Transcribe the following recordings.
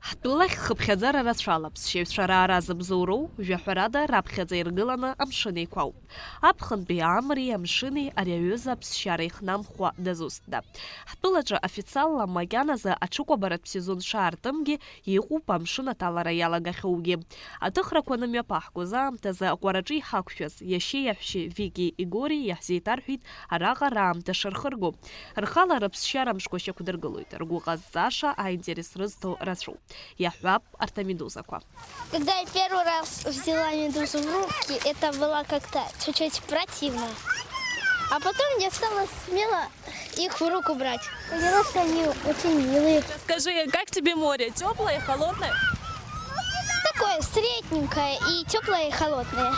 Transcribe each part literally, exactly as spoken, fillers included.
Ҳтәылахь хыԥхьаӡара рацәала аԥсшьаҩцәа раара зыбзоуроу, жәаҳәарада, раԥхьаӡа иргыланы амшын еиқәауп. Аԥхынтәи амреи амшыни ари аҩыза аԥсшьара ихнамхуа дазусҭда? Ҳтәылаҿы официалла макьаназы аҽыкәабаратә сезон шаартымгьы иҟоуп амшын аҭалара иалагахьоугьы. Аҭыхрақәа анымҩаԥаҳгоз аамҭазы аҟәараҿы иҳақәшәаз иашьеи иаҳәшьеи Вики Игори иаҳзеиҭарҳәеит араҟа раамҭа шырхырго. Рхала рыԥсшьара мшқәа шьақәдыргылоит, ргәы ҟазҵаша аинтерес рызҭо рацәоуп, иаҳҳәап, арҭ амедузақәа. Когда я первый раз взяла медузу в руки, это было как-то чуть-чуть противно. А потом мне стало смело их в руку брать. Оказалось, что они очень милые. Скажи, как тебе море? Теплое, холодное? Такое средненькое, и теплое, и холодное.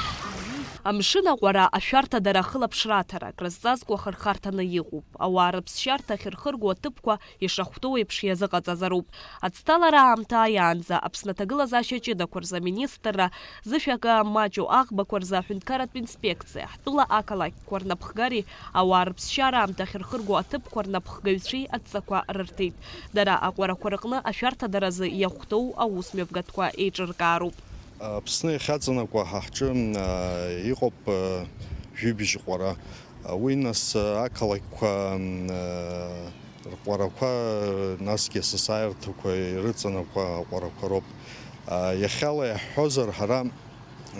Амшын аҟәара ашәарҭадара ахылаԥшра аҭара, крызҵазкуа хырхарҭаны иҟоуп. Ауаа рыԥсшьарҭа ахьырхырго аҭыԥқәа ишахәҭоу еиԥш иазыҟаҵазароуп. Аӡҭалара аамҭа ааиаанӡа Аԥсны аҭагылазаашьа ҷыдақәа рзы аминистрра, зышәа акы маҷу аӷбақәа рзы аҳәынҭқарратә инспекциа, ҳтәыла ақалақьқәа рнапхгареи ауаа рыԥсшьара аамҭа ахьырхырго аҭыԥқәа рнапхгаҩцәеи адҵақәа рырҭеит. Дара аҟәарақәа рҟны ашәарҭадаразы иахәҭоу аусмҩаԥгатәқәа еиҿыркаароуп. Аԥсны иахьаҵанакуа ҳа ҳҿы, а, иҟоуп, а, жәибжь ҟәара. А, уи нас, а, ақалақьқәа, м, а, рҟәарақәа, насгьы асасааирҭақәа ирыҵанакуа аҟәарақәа роуп. А, иахьала иаҳҳәозар, ҳара,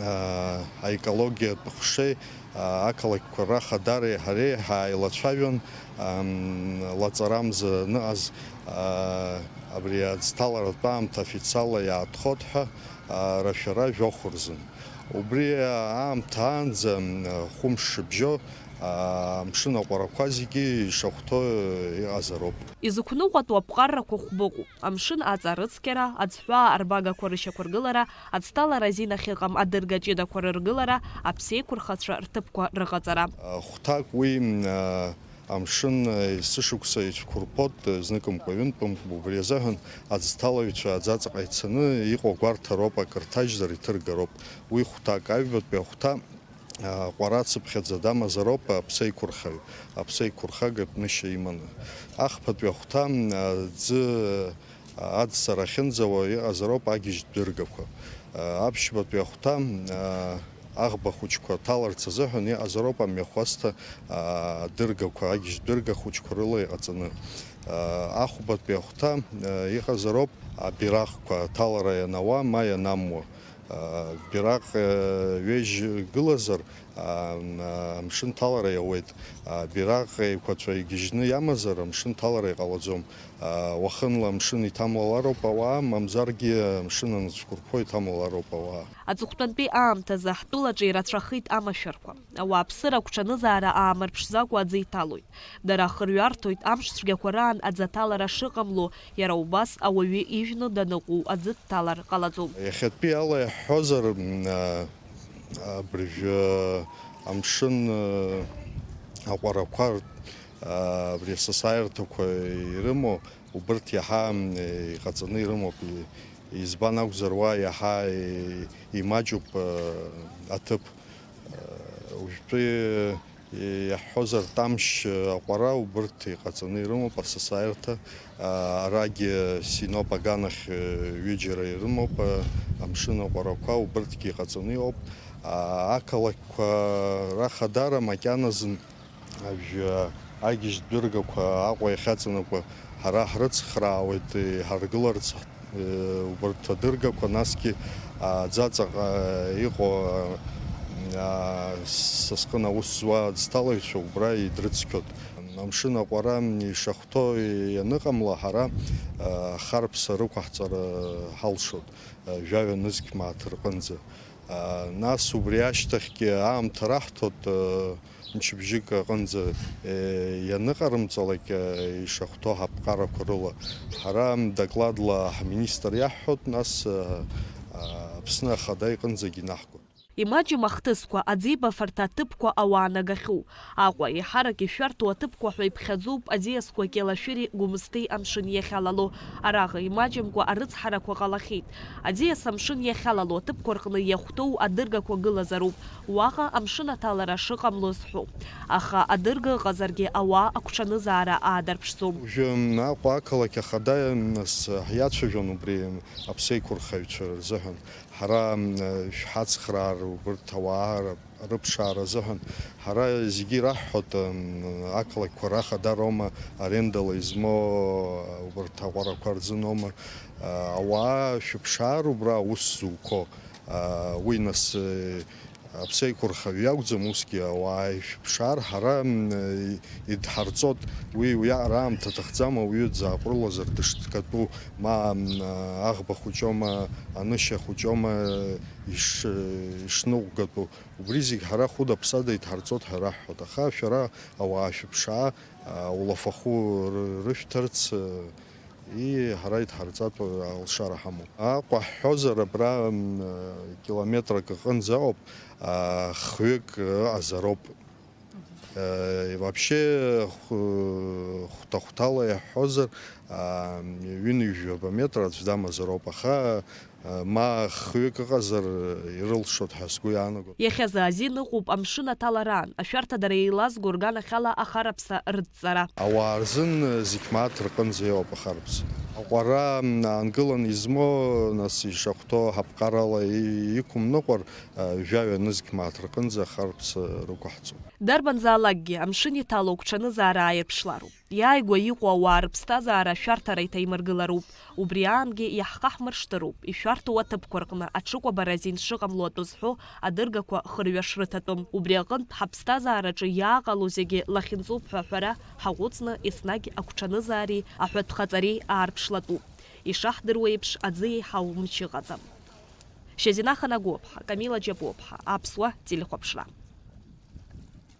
а, аекологиатә ҟәшеи, а, ақалақьқәа рахадареи ҳареи ҳааилацәажәон, ам, лаҵарамза аныҟаз, а, абри аӡҭаларатә аамҭа официалла иаатхоит ҳәа, а, рашәара жәохә рзын. Убри аамҭа аанӡа, м, хәымш шыбжьо, а, амшын аҟәарақәа зегьы ишахәҭоу иҟазароуп. Изықәныҟәатәу аԥҟаррақәа хәбыҟоуп, амшын аҵа рыцқьара, аӡҳәаа арбагақәа рышьақәыргылара, аӡҭалара азин ахьыҟам адырга ҷыдақәа рыргылара, аԥсеиқәырхацәа рҭыԥқәа рыҟаҵара. Хәҭак уи, м, а, амшын, а, есышықәса ицәқәырԥоит, а, зныкымкәа-ҩынтәымкәа, убри азыҳәан аӡҭалаҩцәа аӡаҵаҟа ицаны иҟоу агәарҭароуп, акы рҭажьзар иҭыргароуп. Уи хәҭак, аҩбатәи ахәҭа, а, ҟәарацыԥхьаӡа дамазароуп аԥсеиқәырхаҩ, аԥсеиқәырхагатә нышьа иманы. Ахԥатәи ахәҭа, а, ӡы, а, аӡсара ахьынӡауа иҟазароуп агьежьтә дыргақәа. А, аԥшьбатәи ахәҭа, а, аӷба хәыҷқәа ҭаларц азыҳәан иҟазароуп амҩахәасҭа, а, адыргақәа, агьежьтә дырга хәыҷқәа рыла иҟаҵаны. А, ахәбатәи ахәҭа, а, иҟазароуп абираҟқәа аҭалара ианауа ма ианамуа. А, бираҟ, а, ҩежь гылазар, а, м, а, амшын ҭалара иауеит. А, бираҟ еиқәаҵәа игьежьны иамазар, амшын ҭалара иҟалаӡом. А, уахынла амшын иҭамлалароуп ауаа, мамзаргьы амшын анацәқәырԥо иҭамлалароуп ауаа. Аҵыхәтәантәи аамҭазы ҳтәылаҿы ирацәахеит амашәырқәа. Ауааԥсыра агәҽанызаара аамырԥшӡакәа аӡы иҭалоит. Дара ахырҩарҭоит, амш цәгьақәа раан аӡы аҭалара шыҟамло, иара убас ауаҩы ижәны даныҟоу аӡы дҭалар ҟалаӡом. Иахьатәи ала иаҳҳәозар, м, а, абыржәы амшын, а, аҟәарақәа, а, абри асасааирҭақәа ирымоу, убырҭ иаҳа, м, иҟаҵаны ирымоуп. И-, избан акәзар, уа иаҳа и-, имаҷуп, а, аҭыԥ. А, уажәтәи Иаҳҳәозар, Тамшь аҟәара убырҭ иҟаҵаны ирымоуп, асасааирҭа, арагьы Синоп аганахь ҩыџьара ирымоуп, амшын аҟәарақәа убырҭгьы иҟаҵаны иҟоуп. Ақалақьқәа рахадара макьаназын ажәа агьежьтә дыргақәа Аҟәа иахьаҵанакуа ҳара ҳрыцхраауеит, иҳаргыларц Убарҭ адыргақәа, насгьы, а, аӡаҵаҟа иҟоу, а, са сҟын аус зуа аӡҭалаҩцәа убра идрыцқьоит. Амшын аҟәара ишахәҭоу ианыҟамла, ҳара, а, ахарԥса рықәаҳҵара ҳалшоит, а, жәаҩа нызқь мааҭ рҟынӡа. А, нас убри ашьҭахьгьы аамҭа раҳҭоит, а, мчыбжьык аҟынӡа, э, ианыҟарымҵалак, э, ишахәҭоу ҳаԥҟарақәа рыла. Ҳара докладла ҳминистр иаҳҳәоит, нас, э, а, Аԥсны Ахада иҟынӡагьы инаҳгоит. Имаҷым ахҭысқәа, аӡеибафарҭа аҭыԥқәа ауаа нагахьоу. Аҟәа еиҳарак ишәарҭоу аҭыԥқәа ҳәа иԥхьаӡоуп аӡиасқәа Кьалашәыри Гәымсҭеи амшын иахьалало. Араҟа имаҷымкәа арыцҳарақәа ҟалахьеит. Аӡиас амшын иахьалало аҭыԥқәа рҟны иахәҭоу адыргақәа гылазароуп. Уаҟа амшын аҭалара шыҟамло зҳәо. Аха адырга ыҟазаргьы ауаа агәҽанызаара аадарԥшӡом. Уажәы Аҟәа ақалақь ахада нас ҳиацәажәон убри аԥсеиқәырхаҩцәа рзыҳәан. Ҳара, м, шәҳацхраар убырҭ ауаа р-, рыԥшаара азыҳәан, ҳара зегьы ираҳҳәоит, м, ақалақьқәа рахада роума, арендала измоу убырҭ аҟәарақәа рзын аума, а, ауаа шәыԥшаар убра аус зуқәо, а, уи нас, э, аԥсеиқәырхаҩ иакәӡам, усгьы ауаа ишәыԥшаар, ҳара, м, идҳарҵоит, уи уиаҟара аамҭа аҭахӡам, ауаҩы дзааҟәрылозар дышҭгатәу, ма, м, аӷба хәыҷома, анышьа хәыҷома, иш-, ишныҟәгатәу, убри зегь ҳара хәыда-ԥсада идҳарҵоит ҳәа раҳҳәоит, аха шәара ауаа шәыԥшаа, аулафахәы ры-, рышәҭарц, и, ҳара идҳарҵатә алшара ҳамоуп. Аҟәа ҳҳәозар, абра, м, километрак аҟынӡа ыҟоуп, а, хҩык ыҟазароуп. Э, вообще, хә-, хәҭа-хәҭала иаҳҳәозар, а, ҩынҩажәаба метр аӡә дамазароуп, аха, а, ма хҩык ыҟазар, ирылшоит ҳәа сгәы иаанагоит. Иахьазы азин ыҟоуп амшын аҭалараан, ашәарҭадара еилазго рганахьала ахараԥса рыдҵара. Ауаа рзын зегь мааҭ рҟынӡа иоуп ахараԥса. Аҟәара, м, аангыланы измоу, нас ишахәҭоу ҳаԥҟарала и-, иқәымныҟәар, а, жәаҩа нызқь мааҭ рҟынӡа ахараԥса рықәаҳҵоит. Дарбанзаалакгьы амшын иҭало агәҽанызаара ааирԥшлароуп. Иааигәа иҟоу ауаа рыԥсҭазаара ашәарҭара иҭаимыргылароуп. Убри аангьы иаҳхаҳмыршҭыроуп, ишәарҭоу аҭыԥқәа рҟны аҽыкәабара азин шыҟамло атәы зҳәо адыргақәа хырҩа шрыҭатәым. Убри аҟынтә ҳаԥсҭазаараҿы иааҟало зегьы лахьынҵоуп ҳәа аҳәара ҳаҟәыҵны, еснагь агәҽанызаареи аҳәатәхаҵареи аарԥшлатәуп. Ишаҳдыруа еиԥш, аӡы еиҳау мчы ыҟаӡам. Шьазина Ханагәыԥҳа, Камила Џьапуаԥҳа, Аԥсуа телехәаԥшра.